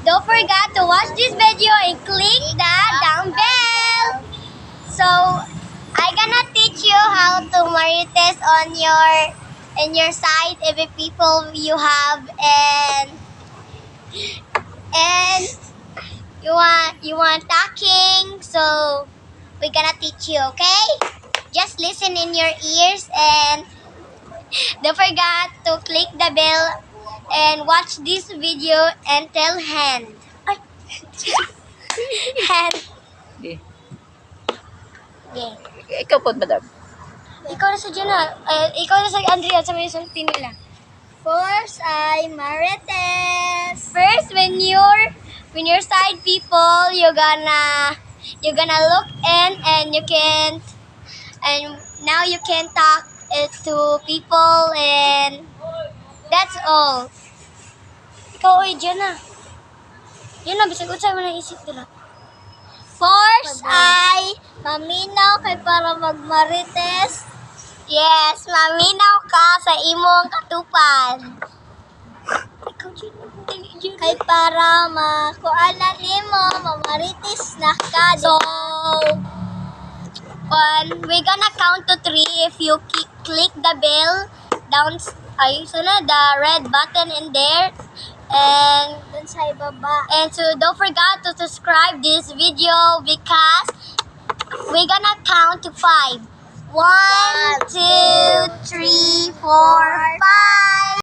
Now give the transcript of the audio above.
Don't forget to watch this video and click the down bell. So, I gonna teach you how to marites on your in your side, every people you have and you want talking, so we gonna teach you, okay? Just listen in your ears and don't forget to click the bell and watch this video until end. Ay. Hand. Di. Okay. Ikaw po, madam. Ikaw na sa Jenna. Ikaw na sa Andrea sa may sulti nila. First ay marites. First, when you're side people, you gonna look in and you can and now you can talk to people and that's all. Ikaw, oy, Jenna. Jenna, bisag unsa man ang isip dira. First ay maminaw kay para magmarites. Yes, maminaw ka sa imong katupan. Ikaw, Jenna. Dali, Jenna. Kay para makuan na nimo, mamarites na ka. So, one, we gonna count to three. If you click the bell down, ay, sana the red button in there, and dun sa ibaba. And so don't forget to subscribe this video because we gonna count to five. One, two, three, four, five.